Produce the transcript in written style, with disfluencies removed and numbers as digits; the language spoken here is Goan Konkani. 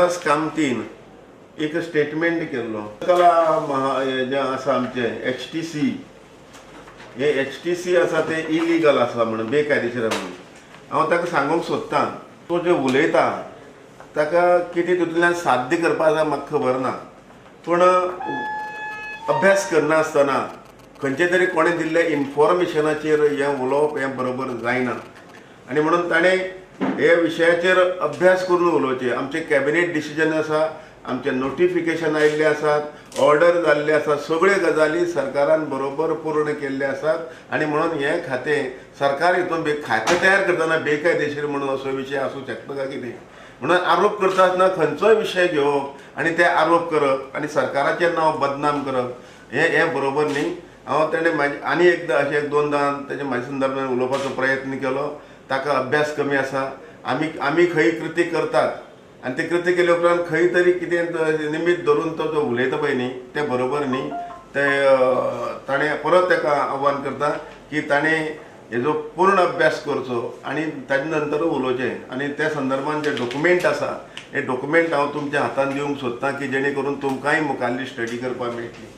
दास कामतीन एक स्टेटमेंट केल्लो. कला जें आसा आमचें HTC, हे HTC आसा तें इलिगल आसा म्हणून, बेकायदेशीर म्हणून. हांव ताका सांगूंक सोदतां, तो जें उलयता ताका कितें तितूंतल्यान साध्य करपा जाय म्हाका खबर ना, पूण अभ्यास करनासतना खंयचे तरी कोणें दिल्ले इन्फॉर्मेशनाचेर हें उलोवप हें बरोबर जायना. आनी म्हणून ताणें हे विशयाचेर अभ्यास करून उलोवचें. आमचें कॅबिनेट डिसिजन आसा, आमचें नोटिफिकेशन आयिल्लें आसात, ऑर्डर जाल्ले आसात, सगळ्यो गजाली सरकारान बरोबर पूर्ण केल्ले आसात. आनी म्हणून हें खातें सरकार हितून खातें तयार करतना बेकायदेशीर म्हणून असो विशय आसूं शकता काय कितें म्हणून आरोप करता आसतना खंयचोय विशय घेवप आनी ते आरोप करप आनी सरकाराचें नांव बदनाम करप हें बरोबर न्ही. हांव तेणें म्हाजे आनी एकदां अशें एक दोनदां तेजे म्हाजे संदर्भान उलोवपाचो प्रयत्न केलो. ताका अभ्यास कमी आसा. आमी खंय कृती करतात आनी ते कृती केले उपरांत खंय तरी कितें निमित्त धरून तो जो उलयता पळय न्ही तें बरोबर न्ही. तें ताणें परत ताका आव्हान करता की ताणें हेजो पूर्ण अभ्यास करचो आनी ताजे नंतर उलोवचें. आनी त्या संदर्भान जे डॉक्युमेंट आसा हे डॉक्युमेंट हांव तुमच्या हातान दिवंक सोदतां की जेणे करून तुमकांय मुखारली स्टडी करपाक मेळटली.